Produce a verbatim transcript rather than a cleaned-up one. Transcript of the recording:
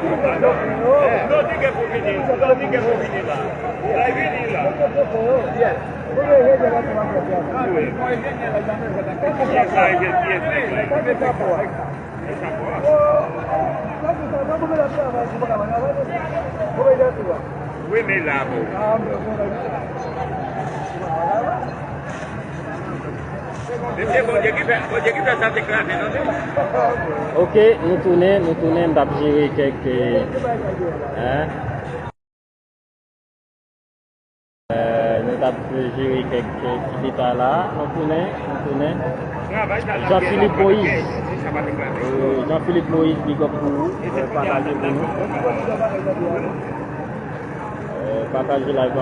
Non, non, li gen pou vini. Non, li gen pou vini la. L ap vini la. Wi. Yes, I get, yes, I get. Wi, men la, bon. Mesye, Bondye ki fè, Bondye ki fè sa te kraze, non, se? Ok, nou tounen, nou tounen, n t ap jere kèk, eh, hein? Euh, nou t ap jere kèk, kèk ti detay la. Nou tounen, nou tounen. Jean Philippe Moïse. Euh, Jean Philippe Moïse, big up pou ou. Euh, pataje pou nou. Euh, pataje live la.